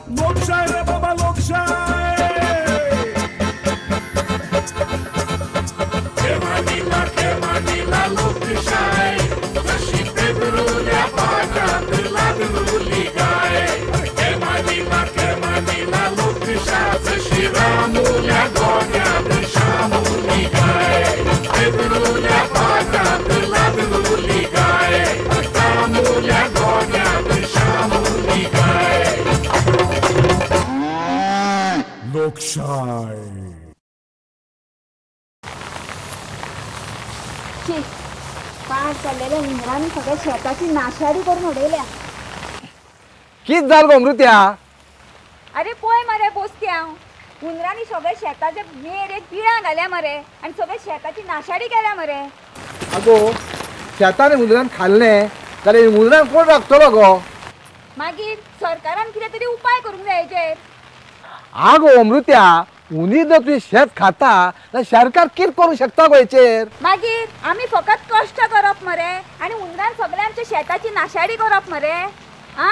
लोकशाय रे बाबा लोकशाय. खेमानीला खेमानीला लोकशाय, जशी पेंदरुल्या पाटात लादरुली गाय. खेमानीला खेमानीला लोकशाय, जशी रामुल्या गोट्यात शामुली गाय. पेंदरुल्या पाटात लादरुली गाय, रामुल्या गोट्यात शामुली गाय. लोकशाय. पार चाललेल्या हुंदरांनी सगळ्या शेताची नाशाडी करून उडयल्या. कित जाल गो अमृत्या? अरे पळय मरे बोसत्या, हुंदरांनी सगळ्या शेताचे मेरेक बिळां घाल्या मरे आनी सगळ्या शेताची नाशाडी केल्या मरे. आगो शेतान हुंदरान खाल्लें जाल्यार हुंदरान कोण राखतलो गो? मागीर सरकारान कितें तरी उपाय करूंक जाय हेचेर. आगो अमृत्या, हुंदीर जर तुवें शेत खाता जाल्यार सरकार कितें करूंक शकता गो हेचेर? मागीर आमी फकत कश्ट करप मरे आनी हुंदरान सगळ्या आमच्या शेताची नाशाडी करप मरे. आ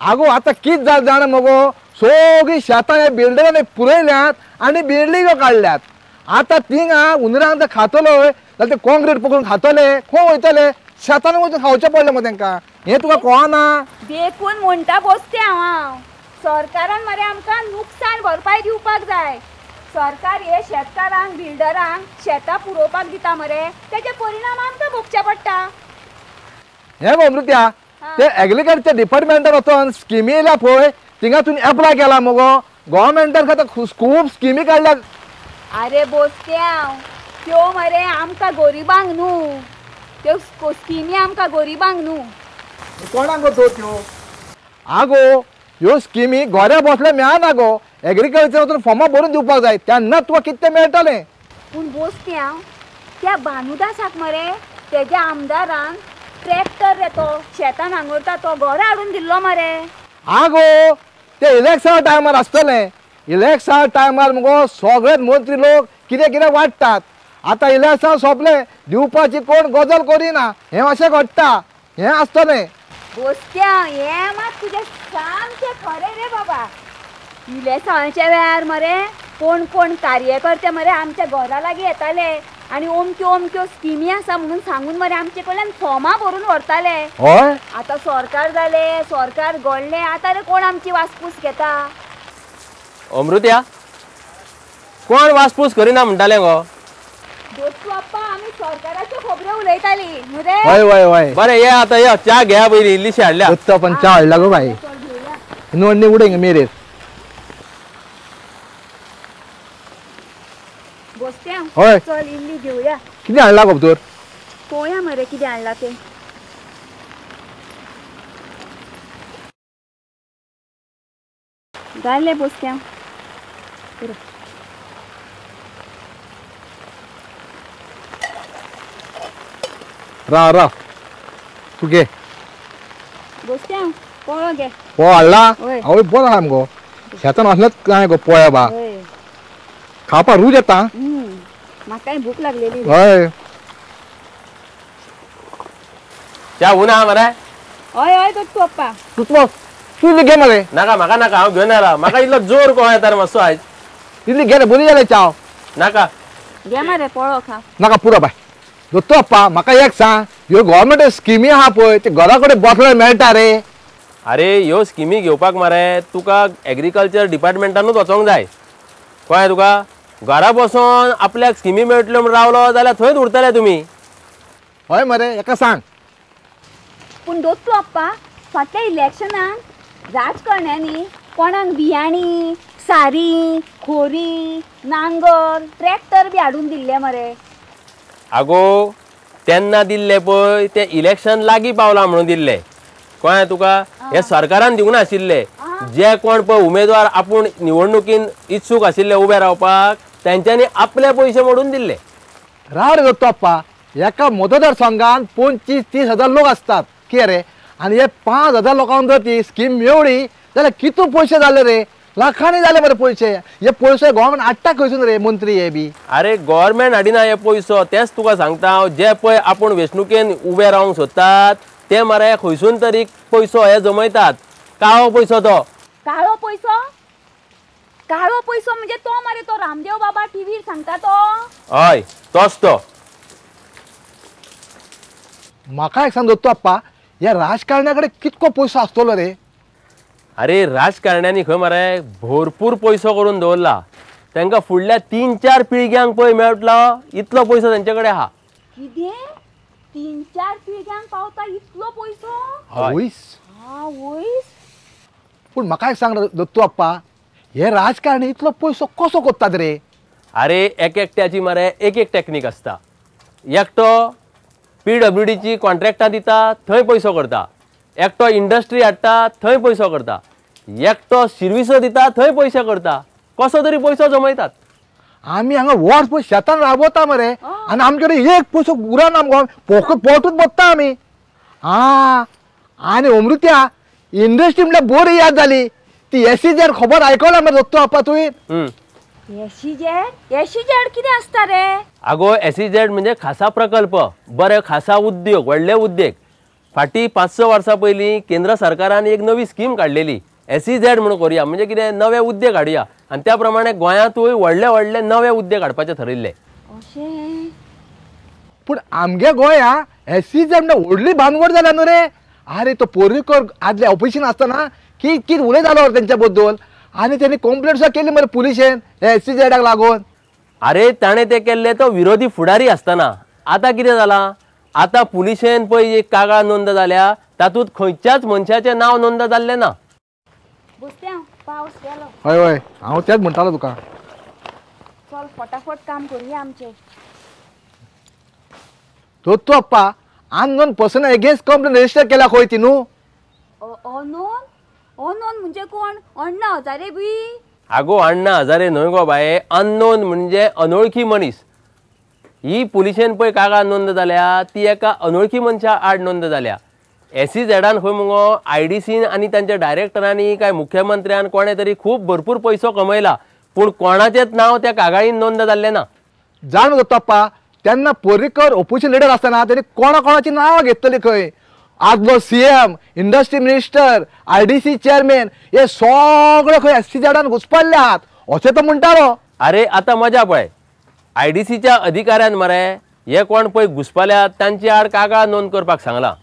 आगो आतां कितें जालें जाणा मगो, सगळीं शेतां ह्या बिल्डरांनी पुरयल्यांत आनी बिल्डिंगो काडल्यात. आतां थिंगा हुंदरांक जर खातलो जाल्यार ते कॉन्क्रीट पकडून खातले, खंय वयतले? शेतान वचून खावचें पडलें मगो तेंकां. हें तुका कळना? देखून म्हणटा बोसते हांव, सरकारान मरे आमकां नुकसान भरपाय दिवपाक जाय. सरकार हे शेतकारांक बिल्डरांक शेतां पुरोवपाक दिता मरे, तेजे परिणाम आमकां भोगचे पडटा. हें गो अमृत्या, ते एग्रीकल्चर डिपार्टमेंटान वचोन स्किमी येयल्या पळय, थिंगा तुवें एप्लाय केला मगो. गोवोरमेंटान आतां खूब स्किमी काडल्यात. अरे बोसत्या, त्यो मरे आमकां गोरिबांक न्हू, त्यो स्किमी आमकां गोरिबांक न्हू. कोणाक गो त्यो? आगो ह्यो स्किमी घरा बसले मेळना गो, एग्रीकल्चर वचून फॉर्मां भरून दिवपाक जाय, तेन्ना तुका कितें मेळटलें. पूण बोसत्या, त्या भानुदासाक मरे तेज्या आमदारान ट्रॅक्टर रे तो शेतां नांगरता तो घरा हाडून दिल्लो मरे. आगो ते इलेक्शना टायमार आसतलें. इलेक्शना टायमार मुगो सगळे मंत्री लोक कितें कितें वाडटात. आतां इलेक्शन सोंपलें, दिवपाची कोण गजाल करिना. हें अशें घडटा, हें आसतलें. बोसत्या, हें मात तुजें सामकें खरें रे बाबा. इलेक्शनाच्या वेळार मरे कोण कोण कार्यकर्ते मरे आमच्या घरा लागीं येताले आनी अमक्यो अमक्यो स्किमी आसा म्हणून सांगून मरे आमचे कडल्यान फॉर्मां भरून व्हरताले. हय, आतां सरकार जालें, सरकार घडलें, आतां रे कोण आमची वासपूस घेता? अमृत्या, कोण वासपूस करिना म्हणटालें गो? दोस्तू आप्पा, आमी सरकाराच्यो खबरो उलयताली न्हू रे? हय हय हय. बरें ये आतां यो, च्या घेया पयलीं, इल्लीशी हाडल्या. पण च्या हाडला गो बाई, नोडणी उडय मेरेर. बोसत्या, हय, चल इल्ली घेवया. कितें हाडला गो तर? पळोवया मरे कितें हाडला तें. जालें बोसत्या. राव राव, तूं घे. बोसत्या पोळो घे. पोळो हाडला? आवय बरो आहा मगो, शेतान असलेंच काय गो पोळ्या बा, खावपाक रूच येता. म्हाकाय भूक लागलेली. हय, च्या उना मरे? हय हय दोत्तू आप्पा. तूं तूं घे मरे. नाका म्हाका नाका, हांव घेवन आयला. म्हाका इल्लो जोर कोण येता रे मातसो आयज. इल्ली घे रे, बरी जाले च्याव. नाका, घे मरे पोळो खा. नाका पुरो बाय. दोत्तू आप्पा, म्हाका एक सांग, ह्यो गोवोरमेंट स्किमी आहा पळय, ते घरा कडेन बसल्यार मेळटा रे? अरे ह्यो स्किमी घेवपाक मरे तुका एग्रीकल्चर डिपार्टमेंटानूच वचोंक जाय. कळ्ळें तुका? घरा बसोन आपल्याक स्किमी मेळटल्यो म्हूण रावलो जाल्यार थंयच उरतले तुमी. हय मरे, एका सांग. पूण दोत्तू आप्पा, फाटल्या इलेक्शनाक राजकारण्यांनी कोणाक बियाणी, सारी, खोरी, नांगर, ट्रॅक्टर बी हाडून दिल्ले मरे. आगो तेन्ना दिल्ले पळय ते इलेक्शन लागीं पावलां म्हणून दिल्ले. कळ्ळें तुका? हे सरकारान दिवंक नाशिल्ले. जे कोण पळय उमेदवार आपूण निवडणुकीन इत्सूक आशिल्ले उबे रावपाक, तेंच्यांनी आपले पयशे मोडून दिल्ले. राव रे दोत्तू आप्पा, एका मतदारसंघान 25-30 हजार लोक आसतात कितें रे, आनी हे 5,000 लोकांक जर ती स्कीम मेवळी जाल्यार कितू पयशे जाले रे? लाखांनी जाले मरे पयशे. हे पयशे गोवोरमेंट हाडटा खंयसून रे मंत्री हे बी? अरे गोवोरमेंट हाडिना हे पयसो, तेंच तुका सांगता हांव. जे पळय आपूण वेंचणुकेन उबे रावंक सोदतात ते मरे खंयसून तरी पयसो हे जमयतात. काळो पयसो तो. काळो पयसो? काळो पयसो म्हणजे तो मरे तो रामदेव बाबा टीव्हीर सांगता तो. हय तोच तो. म्हाका एक सांग दत्तू आप्पा, ह्या राजकारण्या कडेन कितको पयसो आसतलो रे? अरे राजकारण्यांनी खंय मरे भरपूर पयसो करून दवरला. तांकां फुडल्या 3-4 पिळग्यांक पळय मेळटलो इतलो पयसो तेंचे कडेन आहा. कितें 3-4 पिळग्यांक पावता इतलो पयसो? आवयस. आवयस. पूण म्हाका एक सांग दत्तू आप्पा, हे राजकारणी इतलो पयसो कसो कोत्तात रे? अरे एक एकट्याची मरे एक एक टॅक्नीक आसता. एकटो PWDची कॉन्ट्रॅक्टां दिता थंय पयसो करता, एकटो इंडस्ट्री हाडटा थंय पयसो करता, एकटो शिर्विसो दिता थंय पयशे करता. कसो तरी पयसो जमयतात. आमी हांगा वर्स शेतान राबवता मरे आनी आमचे कडेन एक पयसो उरना मगो, पोटूच बसता आमी. आं आनी अमृत्या इंडस्ट्री म्हळ्यार बरी याद जाली ती एसईझेड खबर आयकला मरे दत्तू आप्पा तुवें? एसईझेड? एसईझेड कितें आसता रे? आगो एसईझेड म्हणजे खासा प्रकल्प, बरे खासा उद्योग, व्हडले उद्योग. फाटीं 5-6 वर्सां पयलीं केंद्र सरकारान एक नवी स्कीम काडलेली, एसईझेड म्हणून करुया, म्हणजे कितें नवे उद्योग हाडुया. आनी त्या प्रमाणे गोंयांतूय व्हडले व्हडले नवे उद्योग हाडपाचे थरयल्ले. अशें? पूण आमगे गोंया एसईझेड म्हळ्यार व्हडली भानगड जाल्या न्हू रे. अरे तो पर्रीकर आदले ऑपोजिशन आसतना कित कित उलयतालो तेंच्या बद्दल आनी तेणी कंप्लेंट सुद्दां केली मरे पुलिशेन एसईझेडाक लागून. अरे ताणें तें केल्लें तो विरोधी फुडारी आसतना. आतां कितें जालां, आतां पुलिशेन पळय एक कागाळ नोंद जाल्या तातूंत खंयच्याच मनशाचें नांव नोंद जाल्लें ना. पावस गेलो. हय हय हांव तेंच म्हणटालो तुका. चल फटाफट काम करुया आमचें. दत्तू आप्पा, unknown person against complaint register केल्या खंय ती न्हू? अननोन? अननोन म्हणजे कोण? अण्णा हजारे बी? आगो अण्णा हजारे न्हय गो बाये, अननोन म्हणजे अनोळखी मनीस. ही पुलिशेन पळय कागाळ नोंद जाल्या ती एका अनोळखी मनशा आड नोंद जाल्या. एसईझेडान खंय मुगो IDCन आनी तांच्या डायरेक्टरांनी काय मुख्यमंत्र्यान कोणें तरी खूब भरपूर पयसो कमयला, पूण कोणाचेंच नांव त्या कागाळीन नोंद जाल्लें ना. जाण दत्तू आप्पा, तेन्ना पर्रीकर ओपोजिशन लिडर आसतना तेणी कोणा कोणाची नांवां घेतली खंय. आदलो CM, industry minister, IDC chairman हे सगळे खंय एसईझेडान घुसपल्ले आहात अशें तो म्हणटालो. अरे आतां मजा पळय, IDCच्या अधिकाऱ्यान मरे हे कोण पळय घुसपल्यात तांचे आड कागाळ नोंद करपाक सांगलां.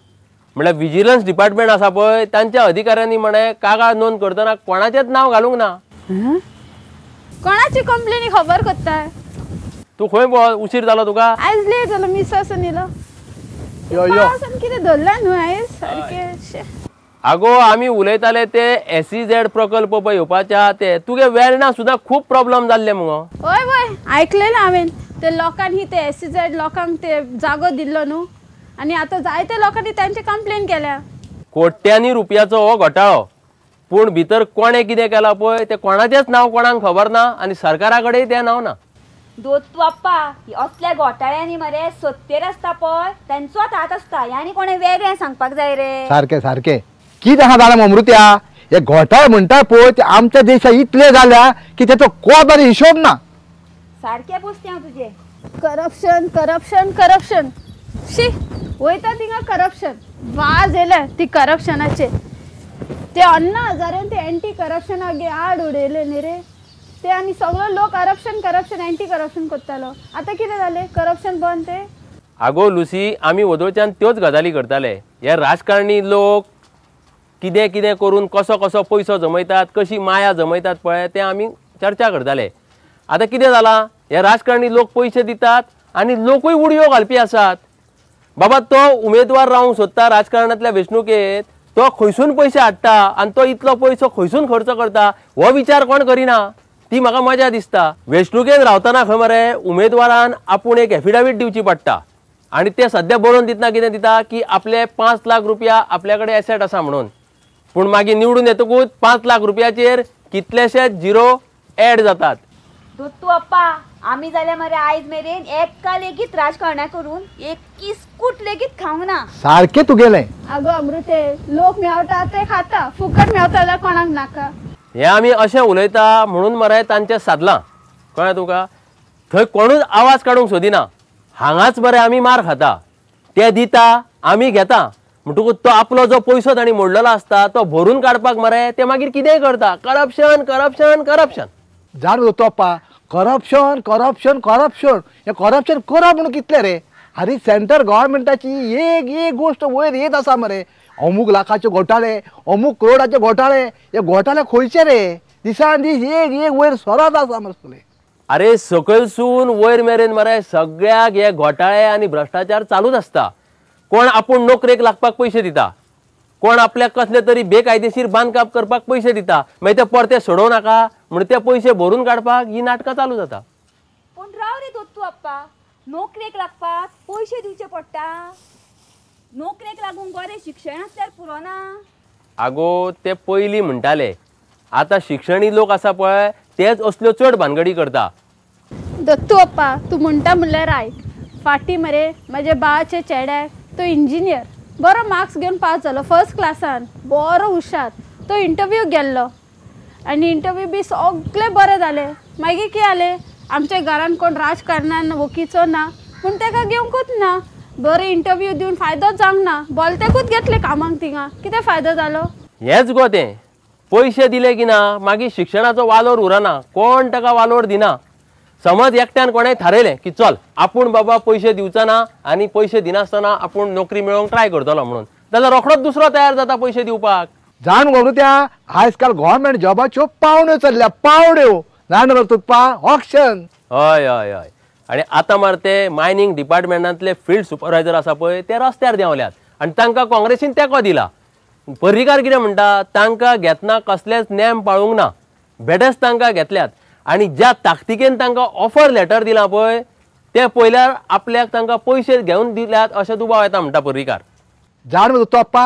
म्हळ्यार विजिलन्स डिपार्टमेंट आसा पळय तांच्या अधिकाऱ्यांनी म्हणे कागाळ नोंद करतना कोणाचेंच नांव घालूंक ना. कोणाची कंप्लेनी खबर करता तूं? खंय उशीर जालो तुका? आयज लेट जालो मिसासन येयलो. यो यो पावसान कितें धरला न्हू आयज सारकें. आगो आमी उलयताले ते एसईझेड प्रकल्प पळय येवपाच्या ते तुगे वेर्णा सुद्दां खूब प्रॉब्लम जाल्ले मुगो. हय हय आयकलेलें हांवें ते लोकांनी ते एसईझेड लोकांक ते जागो दिल्लो न्हू आनी आतां जायते लोकांनी तांचे कंप्लेन केल्या. कोट्यांनी रुपयाचो हो घोटाळो, पूण भितर कोणें कितें केलां पळय तें कोणाचेंच नांव कोणाक खबर ना आनी सरकारा कडेन तें नांव ना. दत्तू आप्पा, असल्या घोटाळ्यांनी मरे सत्तेर आसता पळय तेंचोच हात आसता, आनी कोणें वेगळें सांगपाक जाय रे. सारकें सारकें. कितें आहा जाणा अमृत्या, हे घोटाळे म्हणटा पळय ते आमच्या देशाक इतले जाल्या की तेचो कोत आनी हिशोब ना. सारकें पुसतें हांव तुजें. करप्शन करप्शन करप्शन, शी वयता थिंगा करप्शन, वाज येयल्या ती करप्शनाचे. ते अण्णा हजारेन ते एंटी करप्शनाक आड उडयले न्ही रे ते, आनी सगळो लोक करप्शन करप्शन एंटी करप्शन करतालो. आतां कितें जालें, करप्शन बंद ते. आगो लुसी, आमी वदोळच्यान त्योच गजाली करताले. हे राजकारणी लोक कितें कितें करून कसो कसो पयसो जमयतात, कशी माया जमयतात पळय तें आमी चर्चा करताले. आतां कितें जालां, हे राजकारणी लोक पयशे दितात आनी लोकूय उडयो घालपी आसात. बाबा तो उमेदवार रावंक सोदता राजकारणांतल्या वेंचणुकेंत, तो खंयसून पयशे हाडटा आनी तो इतलो पयसो खंयसून खर्च करता हो विचार कोण करिना. ती म्हाका मजा दिसता. वेंचणुकेंत रावतना खंय मरे उमेदवारान आपूण एक एफिडेवीट दिवची पडटा आनी ते सद्या बरोवन दितना कितें दिता की आपले 5 लाख रुपया आपल्या कडेन एसेट आसा म्हणून. पूण मागीर निवडून येतकूच 5 लाख रुपयाचेर कितलेशेच झिरो एड जातात. दत्तू आप्पा, आमी जाल्यार मरे आयज मेरेन एका लेगीत राजकारणा करून एक किस्कूट लेगीत खावंक ना. सारकें तुगेलें. आगो अमृते, लोक मेवता ते खाता, फुकट मेवता जाल्यार कोणाक नाका. हे आमी अशें उलयता म्हणून मरे तांचें सादलां, कळ्ळें तुका? थंय कोणूच आवाज काडूंक सोदिना. हांगाच बरें आमी मार खाता, ते दिता आमी घेता, म्हणटकूच तो आपलो जो पयसो तांणी मोडलेलो आसता तो भरून काडपाक मरे ते मागीर कितेंय करता. Corruption corruption corruption. जाण तोप्पा करप्शन करप्शन करप्शन हें करप्शन करप म्हणून कितलें रे. अरे सेंट्रल गव्हर्मेंटाची एक एक गोश्ट वयर येत आसा मरे. अमूक लाखाचे घोटाळे, अमूक करोडाचे घोटाळे, हे घोटाळे खंयचे रे, दिसान दीस एक एक वयर सरत आसा मरे. अरे सकयलसून वयर मेरेन मरे सगळ्याक हे घोटाळे आनी भ्रश्टाचार चालूच आसता. कोण आपूण नोकरेक लागपाक पयशे दिता, कोण आपल्याक कसले तरी बेकायदेशीर बांदकाम करपाक पयशे दिता, मागीर ते परते सोडोवं नाका म्हणून ते पयशे भरून काडपाक ही नाटकां चालू जाता. पूण राव रे दत्तू आप्पा, नोकरेक लागपाक पयशे दिवचे पडटा. नोकरेक लागूंक बरें शिक्षण आसल्यार पुरो ना. आगो ते पयलीं म्हणटाले, आतां शिक्षणी लोक आसा पळय तेच असल्यो चड भानगडी करता. दत्तू आप्पा तूं म्हणटा म्हणल्यार आयक, फाटीं मरे म्हज्या बाचे चेड्याक तो इंजिनियर बरो मार्क्स घेवन पास जालो फर्स्ट क्लासान, बरो हुशार. तो इंटरव्यू गेल्लो आनी इंटरव्यू बी सगळें बरें जालें. मागीर कितें जालें, आमच्या घरान कोण राजकारणान वकीचो ना म्हूण ताका घेवंकूच ना. बरो इंटरव्यू दिवन फायदोच जावंक ना, बोलतेकूच घेतले कामाक थिंगा, कितें फायदो जालो? हेंच गो तें, पयशे दिले की ना मागीर शिक्षणाचो वालोर उरना, कोण ताका वालोर दिना. समज एकट्यान कोणें थारयलें की चल आपूण बाबा पयशे दिवचो ना आनी पयशे दिनासतना आपूण नोकरी मेळोवंक ट्राय करतलो म्हणून, जाल्यार रोखडोच दुसरो तयार जाता पयशे दिवपाक. जाण गो त्या आयजकाल गव्हर्मेंट जॉबाच्यो पावण्यो चल्ल्या, पावण्यो जाण गो तुप्पा ऑक्शन. हय हय हय. आनी आतां मार ते मायनींग डिपार्टमेंटांतले फिल्ड सुपरवायजर आसा पळय ते रस्त्यार देंवल्यात आनी तांकां काँग्रेसीन तेंको दिला. पर्रीकार कितें म्हणटा, तांकां घेतना कसलेच नेम पाळूंक ना, बेटेच तांकां घेतल्यात आनी ज्या ताकतिकेन तांकां ऑफर लेटर दिलां पळय ते पळयल्यार आपल्याक तांकां पयशे घेवन दिल्यात अशें दुबाव येता म्हणटा पर्रीकार. जाण तोप्पा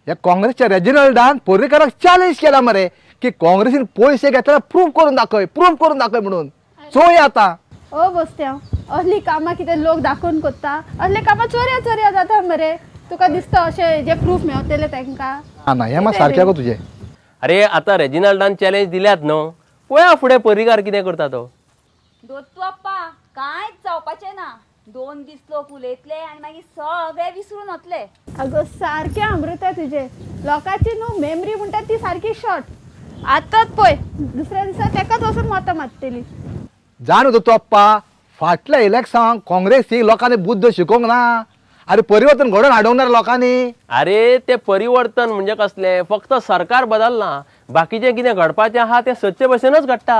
ह्या काँग्रेसच्या रेजिनल्डान पर्रीकाराक चॅलेंज केला मरे की काँग्रेसीन पयशे घेतल्यार प्रूफ करून दाखय, प्रूफ करून दाखय म्हणून. चोय आतां ओ बसत्या असली कामां कितें लोक दाखोवन कोत्ता, असली कामां चोरया चोरया जाता मरे. तुका दिसता अशें जे प्रूफ मेवतले तांकां? ना हें मात सारकें गो तुजें. अरे आतां रेजिनाल्डान चॅलेंज दिल्यात न्हू, पळया फुडें पर्रीकार कितें करता तो. दत्तू आप्पा कांयच जावपाचें ना, 2 दीस लोक उलयतले आनी मागीर सगळे विसरून वतले. अगो सारकें अमृता तुजें, लोकांची न्हू मेमरी म्हणटा ती सारकी शॉर्ट. आतांच पळय दुसऱ्या दिसा तेकाच वचून मतां मारतली. जाण दत्तू आप्पा फाटल्या इलेक्शनाक काँग्रेसीक लोकांनी बुद्द शिकोवंक ना. अरे परिवर्तन घडोवन हाडूंक ना लोकांनी. अरे ते परिवर्तन म्हणजे कसलें, फक्त सरकार बदलना, बाकीचें कितें घडपाचें आहा तें सदचे भशेनच घडटा.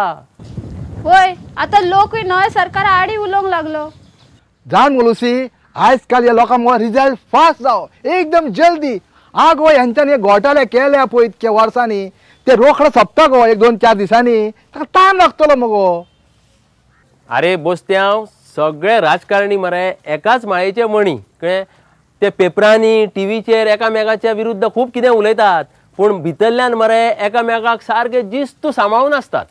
वय आतां लोकूय नवें सरकार आडी उलोवंक लागलो. जाण लुसी आयजकाल ह्या लोकां मुखार रिजल्ट फास्ट जावो एकदम जल्दी. आगो हेंच्यांनी हे घोटाळे केल्या पळय इतक्या वर्सांनी, ते रोखडो सोंपता गो 1 2 4 दिसांनी, ताका टायम लागतलो मगो. अरे बोस्त्यांव सगळे राजकारणी मरे एकाच माळेचे मणी, कळ्ळें? ते पेपरांनी टिवीचेर एकामेकाच्या विरुद्ध खूब कितें उलयतात, पूण भितरल्यान मरे एकामेकाक सारके जिस्त सांबाळून आसतात.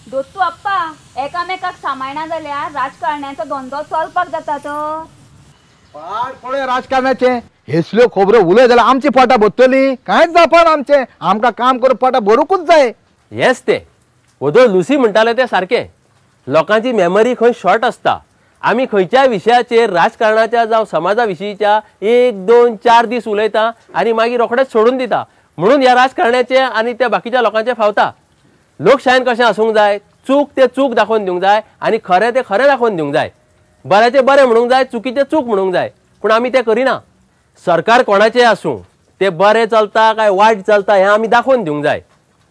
दत्तू आप्पा एकामेकाक सांबाळना जाल्यार राजकारण्याचो धंदो चलपाक जाता. तो पाड पळय राजकारणाचें हेसल्यो खबरो उलय जाल्यार आमची पोटां भरतली, कांयच जावपाना आमचें. आमकां काम करून पोटां भरूंकूच जाय. हेंच तें वदोळ लुसी म्हणटालें तें सारकें. लोकांची मेमरी खंय शॉर्ट आसता. आमी खंयच्याय विशयाचेर राजकारणाच्या जावं समाजा विशींच्या 1 2 4 दीस उलयता आनी मागीर रोखडेच सोडून दिता. म्हणून ह्या राजकारण्याचें आनी त्या बाकीच्या लोकांचें फावता. लोकशायेन कशें आसूंक जाय, चूक ते चूक दाखोवन दिवंक जाय आनी खरें तें खरें दाखोवन दिवंक जाय, बऱ्याचें बरें म्हणूंक जाय, चुकीचें चूक म्हणूंक जाय. पूण आमी तें करिना. सरकार कोणाचें आसूं तें बरें चलता काय वायट चलता हें आमी दाखोवन दिवंक जाय,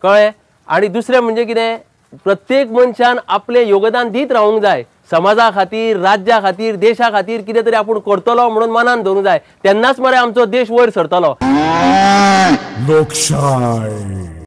कळ्ळें? आनी दुसरें म्हणजे कितें, प्रत्येक मनशान आपलें योगदान दीत रावूंक जाय. समाजा खातीर, राज्या खातीर, देशा खातीर कितें तरी आपूण करतलो म्हणून मनान धरूंक जाय, तेन्नाच मरे आमचो देश वयर सरतलो. लोकशाय.